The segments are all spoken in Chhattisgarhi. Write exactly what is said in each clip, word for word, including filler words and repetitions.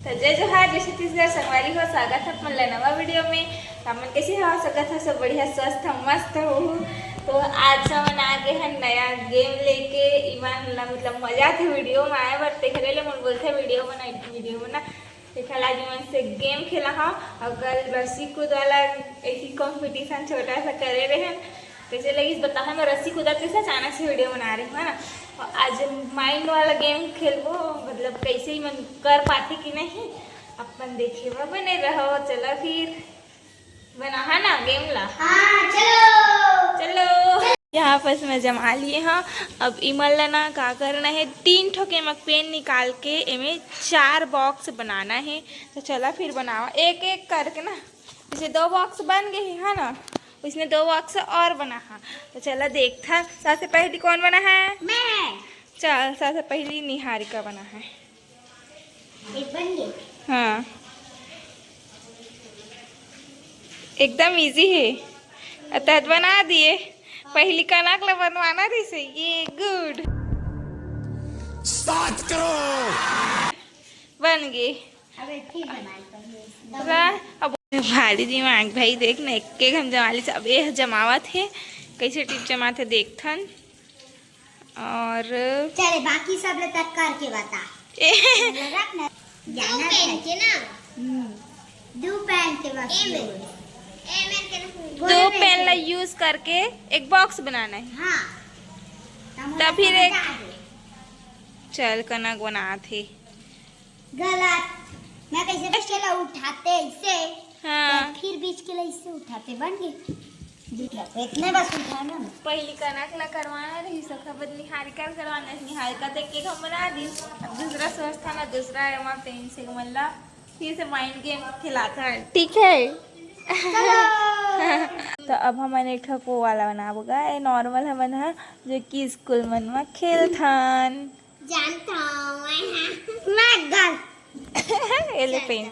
जय जोहार, जय छत्तीसगढ़। संगवारी हो, स्वागत है अपन ला नवा वीडियो में। तो अपन कैसे हो? स्वागत है, सब बढ़िया, स्वस्थ, मस्त हो। तो आज हमन आ गए हैं नया गेम लेके। इमन ला मतलब मजा आथे वीडियो में आए बर, तेखरे ले मन बोलथे वीडियो बना, वीडियो बना। देखा, आज इमन से गेम खेला हा, और कल रस्सी कूद वाला ऐसी कंपटीशन छोटा सा करे रहे। कैसे लगिस बताहा, मैं रस्सी कूदत कैसे अचानक से वीडियो बना रही हूँ, है ना। और आज माइंड वाला गेम खेलबो, मतलब कैसे इमन कर पाथे कि नहीं, अपन देखे बर बने रहो। चलो फिर बनाहा ना गेम ला। हाँ, चलो। चलो। यहाँ पास मैं जमा लिए हाँ। अब इमन ला ना का करना है, तीन ठो के मक पेन निकाल के एमे चार बॉक्स बनाना है। तो चला फिर बनावा एक एक करके ना। जैसे दो बॉक्स बन गए है ना, उसने दो बॉक्स और बना है। तो चला देखता, सबसे पहली कौन बना है? मैं। चल, सबसे पहली निहारिका बना है। एक बन गए। हाँ, एकदम इजी है। अतत बना दिए। पहली कनक ला बनवाना रहिसे, ये गुड। सात करोड़। बन गए। अब एक चीज बनाई पहले। ला, अब भारी दिमाग भाई, देख ना, एक एक हम जमा ले, अब ये जमावत है, कैसे टिप जमात है देखथन। और चले, बाकी सब ले तक करके बता। ए, रख ना। दो पेन के ना। हम्म, दो पेन के बस। दो पेन ला यूज करके एक बॉक्स बनाना है। हाँ। तब फिर एक चल, कनक बनात हे। गलत। मैं कैसे बीच के ला उठाते ऐसे, हाँ। तो फिर बीच के ला इससे उठाते, बन गए। देख लो, इतने बस उठाना ना। पहली कनक ला करवाना रहिस, ओकर बाद निहारिका ला करवाना रहिस। निहारिका तो एक एक हम बना दिस, अब दूसरा सोचता ना, दूसरा एमा पेन से मन ला फिर से माइंड गेम खिलाता है, ठीक है। तो अब हमन एक ठो वो वाला बनाबो गा, ये नॉर्मल हमन हा, जो कि स्कूल मन में खेलथन। जानता हूँ मैं, हाँ। मैं गल। एले पेन।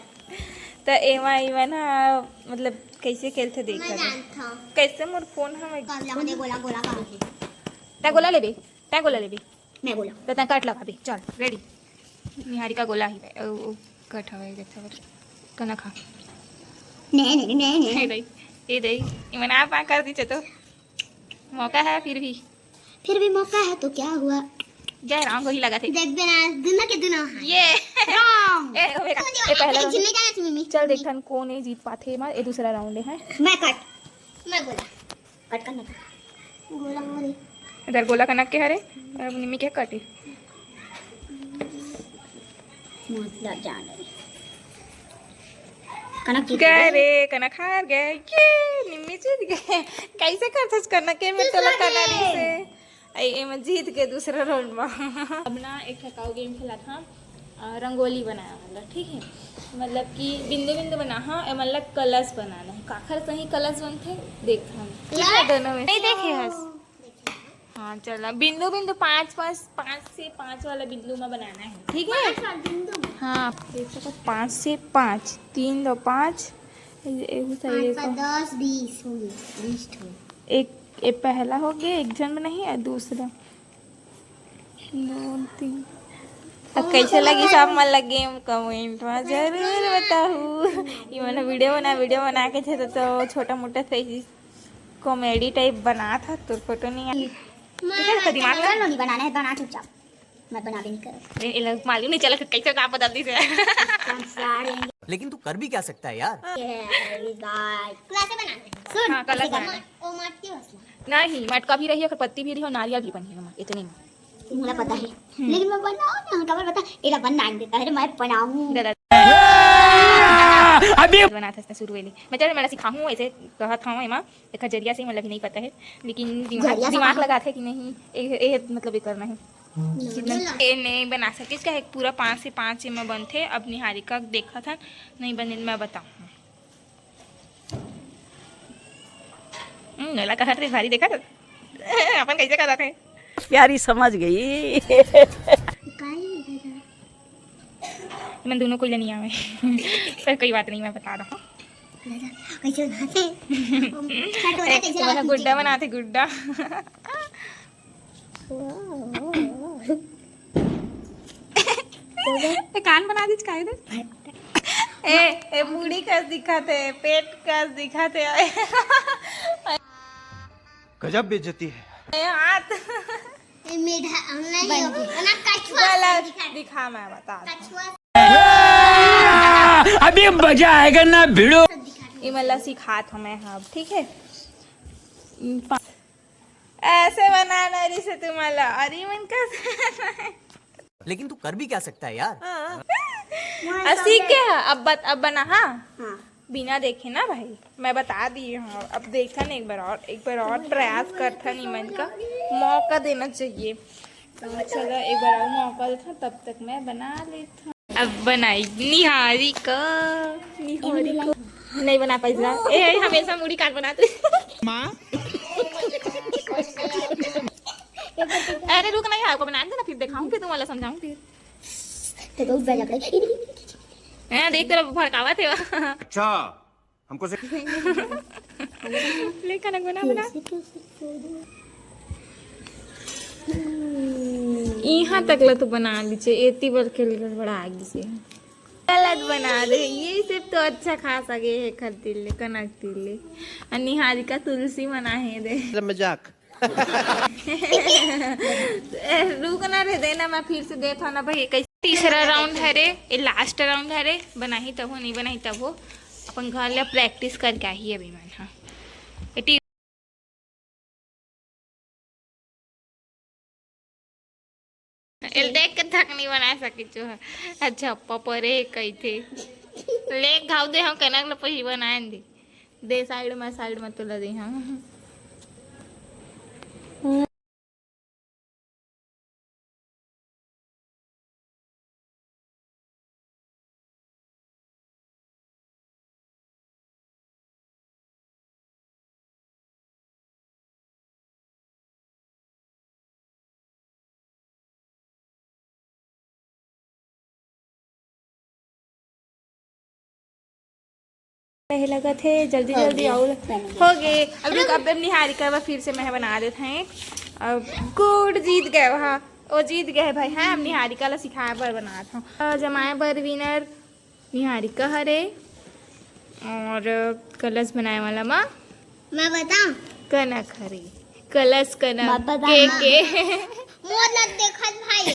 तो एमा इमन हा, मतलब, कैसे खेलथे देखा मैं दे। जानता हूँ। कैसे मोर फोन हा, मैं कब लाऊं? दे गोला, गोला कहाँ है? तै गोला लेबे, तै गोला लेबे। मैं गोला। तो तै कट लगा दे, चल, रेडी। निहारिका गोला ही बे, ओ, ओ, कट हवे, देखा बे। कनक हा। नहीं, नहीं, नहीं, नहीं। ए दई, ए दई, इमन आप आ कर दीचे तो। मौका है फिर भी। फिर भी मौका है तो क्या हुआ? जय राम, वही लगा थे। देख देना, दोनों के दोनों हाथ। ये। राम। ए, ओ बेटा, ए, पहला round। जिम्मे जाना चाहिए, मम्मी। चल देखथन कौन ए जीत पाथे, मार, ए दूसरा राउंड है। मैं कट। मैं गोला। कट करना था। गोला हमारे। इधर गोला कनक के हरे, और अब निम्मी के कटे। मतलब जान रही। कनक जीत गए गए। रे, कनक हार गए। ये निम्मी जीत गए। कैसे करथस कनक के, मैं तोला करना नहीं से। आई, एमे जीत के दूसरा राउंड में। अब ना एक ठकाऊ गेम खेला था, अ, रंगोली बनाया वाला, ठीक है। मतलब कि बिंदु बिंदु बना, हाँ, ए मतलब कलश बनाना है। काखर सही कलश बनथे, देख हम। ठीक है, दोनों में। नहीं देखे हस? हाँ, चला, बिंदु बिंदु पाँच, पाँच, पाँच से पाँच वाला बिंदु में बनाना है, ठीक है। पाँच वाला बिंदु में। हाँ, आप देख सको, पाँच से पाँच, तीन दो पाँच, ए-, एहू सही पाँच है पाँच तो। दस, बीस हो गए, बीस ठो। एक, ए पहला हो गया, एक जन में नहीं है, दूसरा। दो, तीन। अब कैसे लगी सब मन लगे, कमेंट में जरूर बताहू। ये मन वीडियो बना, वीडियो बना के थे तो, तो छोटा मोटा सही कॉमेडी टाइप बना था, तोर फोटो नहीं आया। मैं ठीक है, तो दिमाग लगा। नहीं बनाना है, बना चुपचाप, मत बना भी नहीं करो। नहीं, इला मालूम नहीं चला, कैसे का बदल दी से। लेकिन तू कर भी क्या सकता है यार? ये है, ये गाय। तू ऐसे बना। सुन, हाँ, कलर ऐसे बना। करना। ओ, माटी मसला। नहीं, मटका भी रही, अगर पत्ती भी रही और नारियल भी बनी है, इतने में। मुझे पता है। हम्म। लेकिन मैं बनाऊँ ना, कमर बता, एला बन नाम देता है, मैं बनाऊँ। दादा। अभी बना था इसने शुरू में। मैं चल, मैं सिखाऊँ, ऐसे कहा था एमा, एक जरिया से, मतलब, नहीं पता है, लेकिन दिमाग, जरिया से दिमाग कहाँ? लगा थे कि नहीं, ए, ए, मतलब, ये करना है। नहीं, कितना नहीं। ए नहीं बना सकिस, क्या है, पूरा पाँच से पाँच एमा बनथे। अब निहारिका देखा था, नहीं बने, मैं बताऊँ। हम्म, नोला कहत रे भारी देखा तो। अपन कैसे करत है? प्यारी समझ गई। मैं दोनों को ही नहीं आवे। पर कोई बात नहीं, मैं बता रहा हूँ। कैसे बनाते? कटोरा कैसे वाला लगाते? गुड्डा बनाते, गुड्डा। ए, कान बना दीच काहे दे? ए, ए, मुड़ी कस दिखत हे, पेट कस दिखत हे। गजब बेइज्जती है। ए, हाथ। ए, मेढा, हम नहीं हो, ना कछुआ गलत दिखा। दिखा, मैं बता दूं। कछुआ। अभी मजा आएगा ना भिड़ो। ये मतलब सिखात हूँ मैं, हाँ, ठीक है। ऐसे बनाना रिहिसे तुम्हाला, अरे मन का। लेकिन तू कर भी क्या सकता है यार? हाँ। अब सीख गए हैं, अब बत-, अब बना, हाँ। हाँ। बिना देखे ना भाई, मैं बता दी हूँ। अब देखन एक बार और, एक बार और प्रयास करथन इमन का मौका देना चाहिए। तो चलो एक बार और मौका देथन, तब तक मैं बना लेथन। अब बनाई निहारिका, निहारिका। नहीं बना पाइस ना। ए, हमेशा मुड़ी काट बनाते। माँ। अरे रुक, नहीं है, आपको बना देना, फिर दिखाऊं, फिर तुम्हाला समझाऊं फिर। तो बहुत बड़ा। ए, देख तेरा भड़कावा थे। अच्छा, हमको से लेखा ना गुना बना। इहाँ तक ला तो बना लीचे, एती बर के गड़बड़ा आ गिसे। गलत बना दे, ये सब तो अच्छा खासा गे हे खर तिल्ले, कनक तिल्ले। अ निहारिका तुलसी मना हे दे। मजाक। ए, रुक ना रे, देना, मैं फिर से देखा ना भाई, कैसे। तीसरा राउंड हरे, ये लास्ट राउंड हरे, बनाही तब हो, नहीं बनाही तब हो, अपन घर ले प्रैक्टिस करके आही अभी मन, हाँ। ए, टी- एल देख के थक नहीं बना सकी जो है। अच्छा, पपरे कही थे। ले घाव दे, हम कनक ल पहिली बनाए दे। दे साइड में, साइड में तो लदे हम। पहले लगत हे, जल्दी हो जल्दी गे। आउल। हो गे। अब रुक, अब निहारिका बर फिर से मैं बना देत हूँ। अब गुड जीत गए, हाँ, वो जीत गए भाई। हाँ, अब निहारिका ला सिखाए बर बनात हूँ। अ, जमाए बर विनर निहारिका हरे और कलश बनाए वाला माँ मैं बताऊं? कनक हरे। कलश कनक बाबा के दामा। के। मोर ला देखत भाई।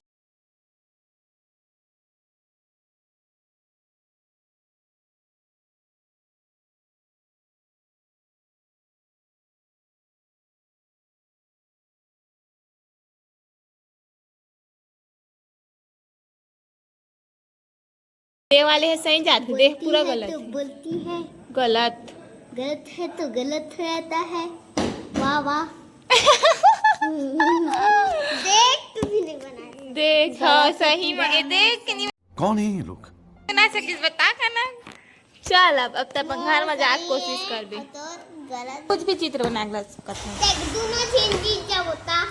ये वाले है सही जात, देख पूरा बोलती है गलत तो है। बोलती है। गलत। गलत है तो गलत रहता है। वाह, वाह। देख, तू भी नहीं बनाई। देख, हाँ, सही में, ये देख के नहीं कौन है ये लोग? बना सकिस, बता का ना। चल, अब, अब तक अपन घर में जाके कोशिश करबे। गलत। कुछ भी चित्र बना के ला सकत हूँ। देख, दोनों झन जीत जाबो ता।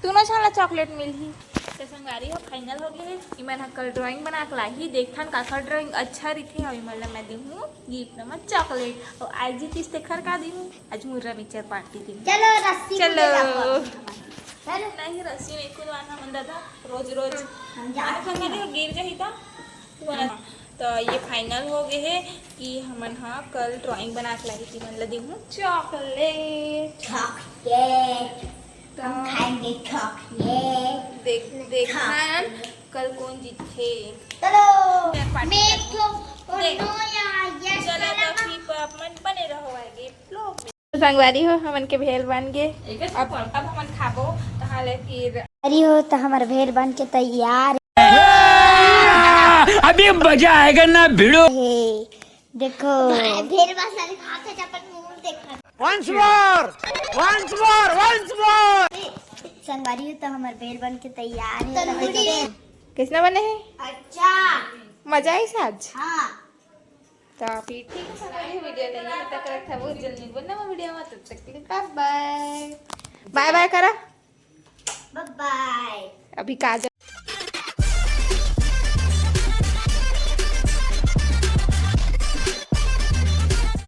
दोनों झन ला चॉकलेट मिलही। तो संगवारी हो, फाइनल हो गए है। इमन ह कल ड्राइंग बना के लाही। देखथन काकर ड्राइंग अच्छा रहिथे। अउ इमन ला मैं देहूँ गिफ्ट में चॉकलेट। और आज जीतिस तेखर का देहूँ? आज मुर्रा मिक्सचर पार्टी देहूँ। चलो, रस्सी चलो। कूदे ला अपन। चलो। नहीं, रस्सी में कूदवाना मन दादा, रोज रोज। हाँ, हम जा। आज संगवारी हो, गिर जाही ता। तो ये फाइनल हो गए है कि हमन हा कल ड्राइंग बना के लाही, कि मन ला देहूँ चॉकलेट। चॉकलेट। तो हम खाएंगे चॉकलेट। देख, देखना है कल कौन जीतथे। चलो, मैं पार्टी मैं करबो। तो, ओ देख। नो यार, यस चलो, तो फिर आप मन बने रहो आगे ब्लॉग में। तो संगवारी हो, हमन के भेल बन गे। अब, अब हमन खाबो, तहाले फिर। संगवारी हो, तो हमर भेल बन के तैयार अभी मजा आएगा ना भिड़ो। हे, देखो। भाई, भेल बस खाके अपन मुंह देखा। Once more, once more, once more। संगवारी हो, तो हमर भेल बन के तैयार है। तंदूरी। कैसना बने है? अच्छा। मजा आइस आज? हाँ। तो फिर ठीक है, संगवारी, वीडियो नहीं है तक रखा, बहुत जल्दी मिलबो नवा वीडियो में, तब तक के लिए बाय बाय। बाय बाय करा। बाय बाय। अभी काजल